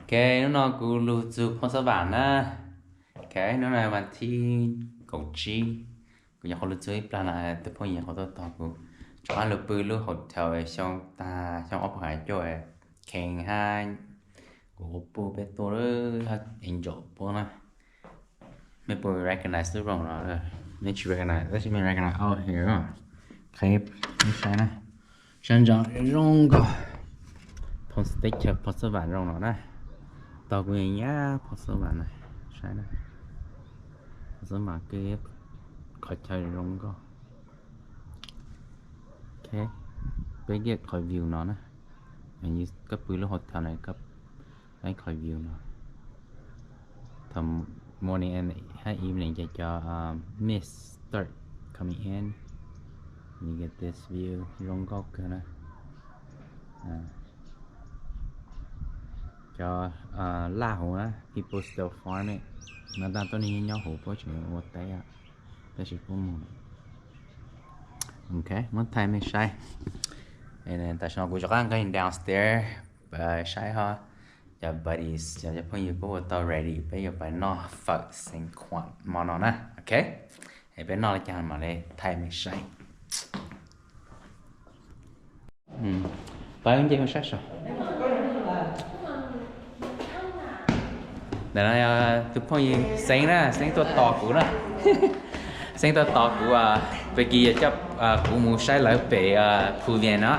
Ok, hnub no kuv lug txug Phoo Xab Vam na. Ok, hnub no vas thib kaum tsib, kuv nyuam qhuav lug txug ib plag no, tus phooj ywg nyuam qhuav tuaj tos kuv. Rov qab lug pw lub hotel xyoo tag, xyoo ob phav kaum cuaj, Khee hab kuv puj peb tuaj, Angel puab na. Mej puas recognize lub room no? Mej tsis recognize, tab sis mej recognize, oh, here. Qheb, mej saib na. Sab ntsa zoo nkauj. Phoo State, Phoo Xab Vam zoo no na. Tog kuv nyab Phoo Xab Vam na. Saib na. Phoo Xab Vam kws qhov chaw zoo nkauj. Ok, peb nyiam qhov view no na. Koj pw lub hotel na, koj saib qhov view no. Thaum morning and hab evening ces cov mist start coming in. You get this view zoo nkauj kawg na. Cov laj huv na, people still farming. No tag tuab neeg nyob huv, puab tseem ua teb, tab sis puab mus. Ok, muab thaij mej saib. Tam sim no kuv rov qab nqeg downstairs saib ho cov buddies, cov phooj ywg puab ua tau ready, peb yuav pais noj fawm Xeev Khuam hmo no na. Ok, es peb noj li cas mam li thaij mej saib. Pab nce mus saib saum. Ntawm no yog tus phooj ywg Xeeb na, Xeeb tuaj tos kuv na. Xeeb tuaj tos kuv, peb kis yog coj kuv mus saib lawv pem Phu Vias no,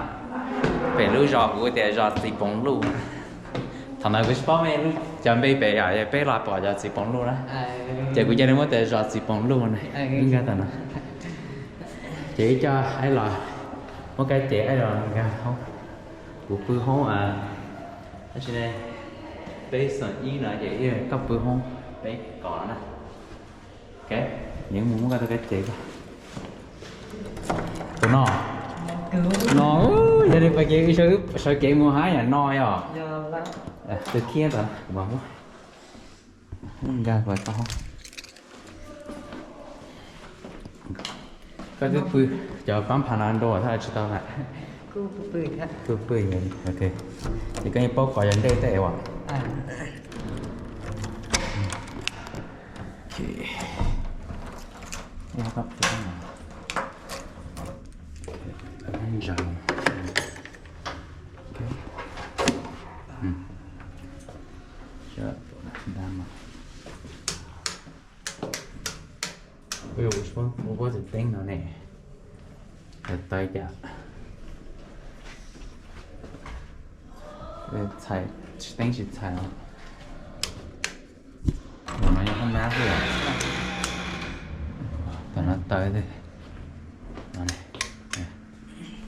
pem lub zos kuv tias zos Txiv Poov Luj. Thaum ntawd kuv tsis paub mej cov npe pem, peb los pom cov Txiv Poov Luj na, ces kuv cia li muab tias zos Txiv Poov Luj na. Nkag tom no, ces ib co aib los, muab kab ces aib los nkag hoob. Kuv pw hoob, tab sis ne, peb xoom ib no ces koj pw hoob peb kos na. Ok, yuav mus muab koj tau kab ces koj. Tus no, no, yog li pab kev sawv kev mus hab yam no yog. Tus thiab ntawd kuv mam muab. Nkag koj hoob. Koj twb pw cov pab pha no nrau thaj tsis tau na. Kuj pw, ok. Ces koj yeej paub kov yog ntej tej as. Ua tsis teeb no ne, tawv cas. Tsis teeb tsis txhais os. No yog hoob nab xwb. Tam no tawv.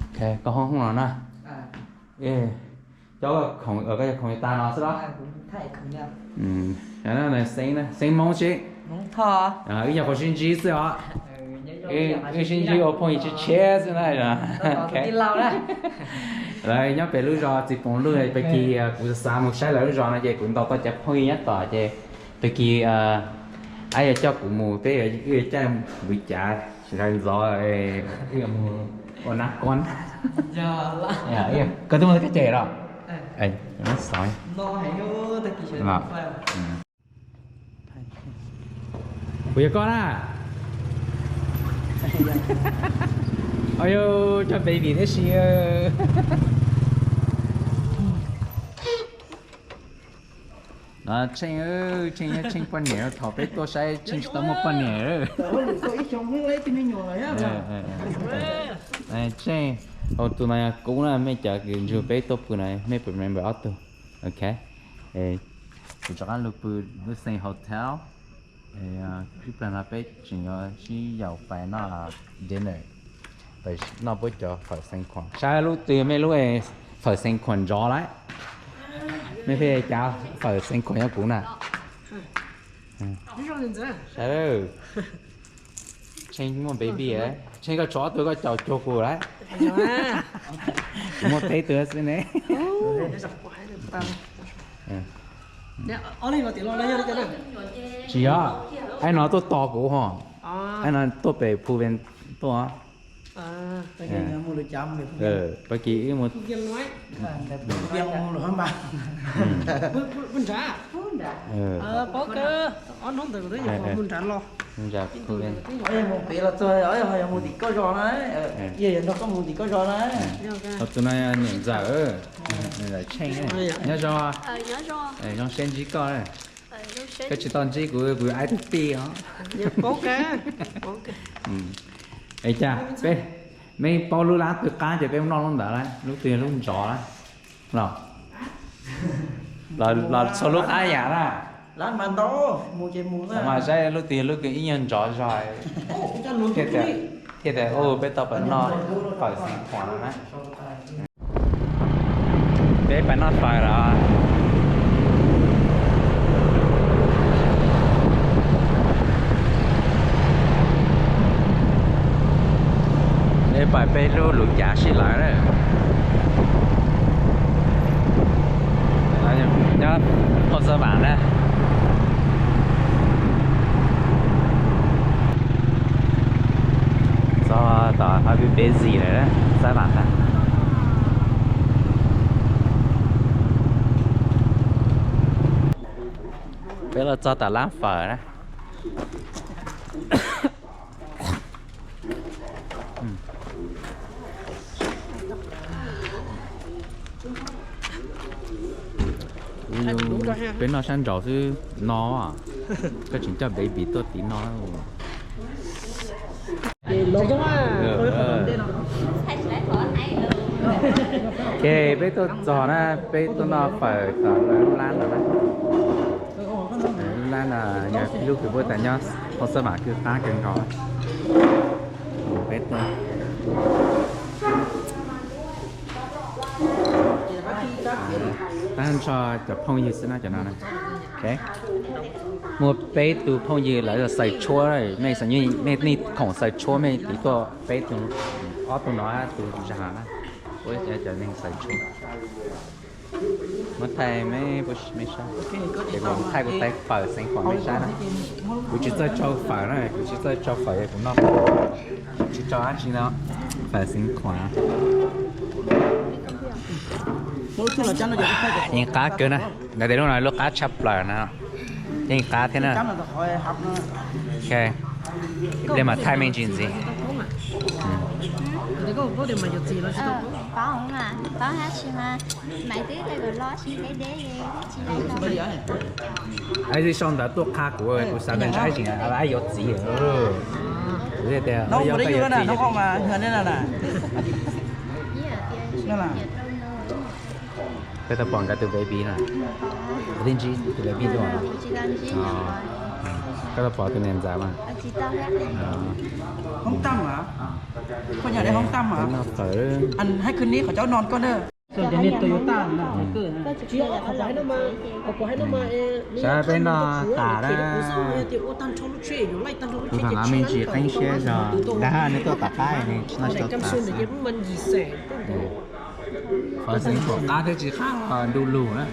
Ok, koj hoob hoob no na. Cov khoom, koj cov khoom tas no xwb los? Xeeb na, Xeeb Hmoob sib, wb yog qhov sib ntsib xwb os. Wb sib ntsib ua phooj ywg tshiab tshiab xwb na. Lawv nyob pem lub zos Txiv Poov Luj, peb kis kuv xav mus saib lawv lub zos no ces kuv ntaus tau cov phooj ywg nyob tom ces peb kis aib yuav coj kuv mus, peb yuav caij npws cav sawv ntxov, wb yuav mus ua nab kob. Koj twb muaj kab ces los? Xov. Kuv yog koj na. Au yau, cov baby tib si. Tsheej, Tsheej, Tsheej poj niam, thaum peb tuaj saib Tsheej tsis tau muaj poj niam. Tsheej, hauv tus no yog kuv na, mej cov kws nrug peb tuaj pw na, mej puas remember ob tug? Ok, kuv rov qab lug pw lub same hotel. Ib plag no peb tseem yuav sib yaum pais noj dinner, pais noj puab cov fawm Xeev Khuam. Saib lub twg mej lub fawm Xeev Khuam nrov lawm. Mej pheej cav fawm Xeev Khuam nyob kuv na. Saib, Tsheej muaj baby, Tsheej koj tsov twg koj caum cuag kuv lawm. Kuv muaj peb tug xwb ne. Tsis yog, aib no tuaj tos kuv ho. Aib no tuaj pem Phu Vias tuaj. Pab Kis wb mus. Mus nram, mus tim koj zos na, yog nrog koj mus tim koj zos na. Tus no niam ntxawm, niam ntxawm Tsheej, nyob zoo. Zoo siab ntsib koj. Koj tsis tau ntsib kuv, kuv aib tug tij os. Es cas peb, mej paub lub lab twg qab ces peb mus noj lub ntawd lawm, lub twg yog lub nrov lawm los, los txhua lub qab yam na. Mas saib lub twg yog lub kws ib nyuag nrov zog thiaj tias, thiaj tias, u, peb tau pais noj fawm Xeev Khuam no na. Peb pais noj fawm los. Peb pais peb lub lub cav sib lawv na. Nyob Phoo Xab Vam na. Txog tom hav pib peb zis lawm, Xab Vam ntag. Peb los txog tom lab fawm na. Peb noj sab nraud xwb no. Koj tseem coj baby tuaj tiv no. Ok, peb tuaj txog na, peb tuaj noj fawm tom lub lab no na. Lub lab no yog ib lub kws puab tas nyob Phoo Xab Vam kws qab kawg nkaus. Peb tuaj. Tag nrho cov phooj ywg xwb na cov no na. Muaj peb tug phooj ywg lawv xaws tshuab, mej, mej nej khoom xaws tshuab mej tiv tuaj peb tug, ob tug no tus zag na, puab cov neeg xaws tshuab. Muab thaij mej, mej saib, ces kuv thaij kuv tais fawm Xeev Khuam mej saib na. Kuv tsis txawj tsau fawm na, kuv tsis txawj tsau fawm, kuv noj tsis tsau dab tsi no. Fawm Xeev Khuam yeej qab kawg na, ntawd tias lub no lub qab tshaj plaws na, yeej qab thiab na. Ib pliag mas thaij mej ntsis ntxiv. Aib tib sau ntawv tuaj qha kuv, kuv xav tias ntshe aib tsis, aib yuav txiv. Kuv thiaj tias yog koj yuav txiv. Koj tau pom nkawd tus baby na? Koj twb ntsib tus baby dua? Koj tau pom tus niam ntxawm mas? Hoob tam mas, koj nyob hoob tam mas, hais kwv neb qhov cov no koj na. Saib peb noj tas na. Kuv thaum no me ntsis qeeb siab zog, dag neb tuaj tom qab neb tsis noj tau tas xav. Fawm Xeev Khuam qab thiab tsis qab los ntu lug na.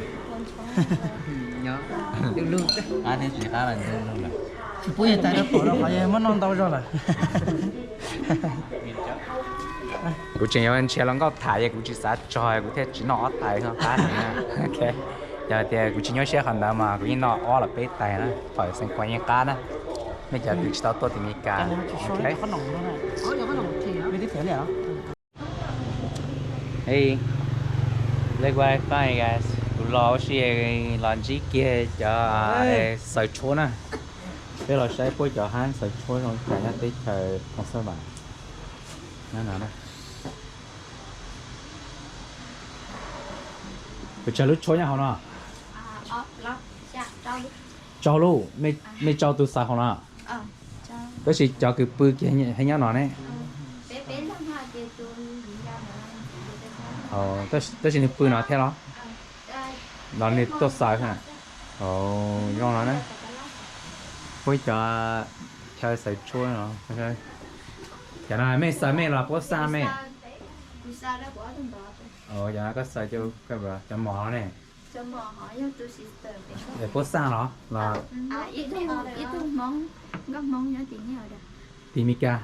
Qab thiab tsis qab los ntu lug lawm. Tsis pub yawg tais rau pom rau qhov yawg muab noj ntau zog lawm. Kuv tseem yuav nrhiav hluas nkauj tham es kuv tsis xav tso, kuv thiaj tsis noj ob tais no qab. Yog tias kuv tsis nyuaj siab qhov ntawd mas kuv yeej noj ob los peb tais na. Fawm Xeev Khuam yeej qab na. Mej cov kws tsis tau tuaj tim Meskas. Hey, look what I find, guys. Kuv los ua si los ntsib kiag cov xaws tshuab na. Peb los saib puab cov hab xaws tshuab zoo cas nyob teb chaws Phoo Xab Vam. Kuv tsawg lub tshuab nyob hauv no? Tsau lub, mej tsau tus xaws hauv no. Tab sis cov kws pw kiag nyob no ne. Tab sis nws pw no thiab los? Los nws tuaj xaws? Zoo no na. Puab cov chaw xaws tshuab no. Cov no mej xaws mej los puab xaj mej? Cov no koj xaws cov mos ne. Puab xaj los? Tim Meskas.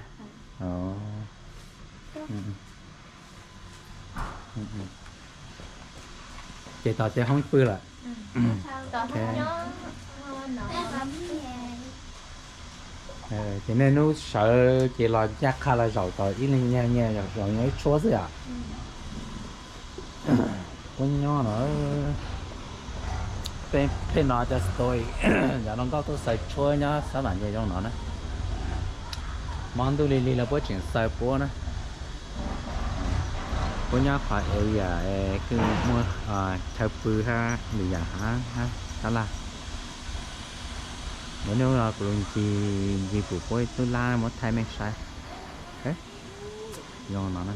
Ces tos tej hoob pw lawm. Ces nej hnub sawv ces los ncaj qha los zaum tos ib leeg nyias nyias zaum nyob ib tshuab xwb yom. Puab nyob no, peb no cov story, cov hluas nkauj tuaj xaws tshuab nyob sab vam nce zoo no na. Hmo ntuj lig lig los puab tseem xaws puab na. Puab nyob qhov area es kuj muaj chaw pw hab lwm yam hab tab laj. Lwm hnub no kuv lug ncig ncig pum puab ib tug lab muab thaij mej saib. Zoo no na.